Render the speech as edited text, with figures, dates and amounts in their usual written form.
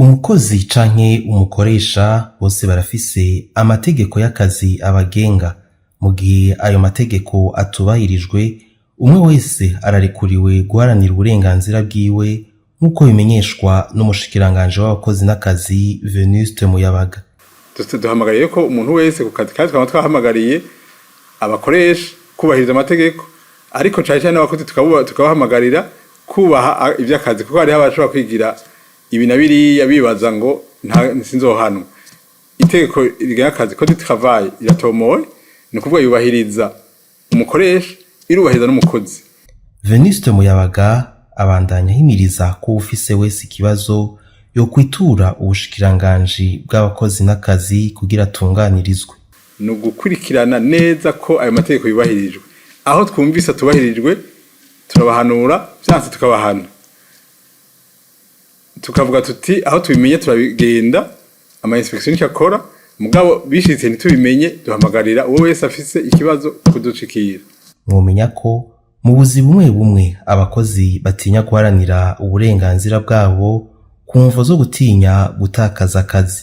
Umukozi canke umukoresha bose barafise amategeko y'akazi abagenga. Mu gihe ayo mategeko atubahirijwe, umwe wese ararekuriwe guharanira uburenganzira bwiwe, nk'uko bimenyeshwa n'umushikiranganji w'abakozi n'akazi, Venuste Muyabaga. Duhamagariye ko umuntu wese ku kazi, kandi twaba twahamagariye abakoresha kubahiriza amategeko, ariko cane cane n'abakozi tukabahamagarira kubaha ivy'akazi, kuko hariho abashobora kwigira ibi na biriya bibaza ngo nta sinzohanwa. Itegeko rigenga akazi, code du travail, iratomoye, ni ukuvuga yubahiriza umukoresha, irubahiriza n'umukozi. Venuste Muyabaga abandanya ahimiriza ko uwufise wese ikibazo yokwitura ubushikiranganji bw'abakozi n'akazi kugira atunganirizwe. Ni ugukurikirana neza ko ayo mategeko yubahirijwe. Aho twumvise atubahirijwe, turabahanura, vyanse tukabahana, tukavuga tuti aho tubimenye turabigenda, ama inspection nicyo akora. Mugabo bishitse ntitubimenye, duhamagarira uwo wese afise ikibazo kudushikira. Mwomenya ko mu buzi bumwe bumwe abakozi batinya guharanira uburenganzira bwabo ku mvo zo gutinya gutakaza akazi.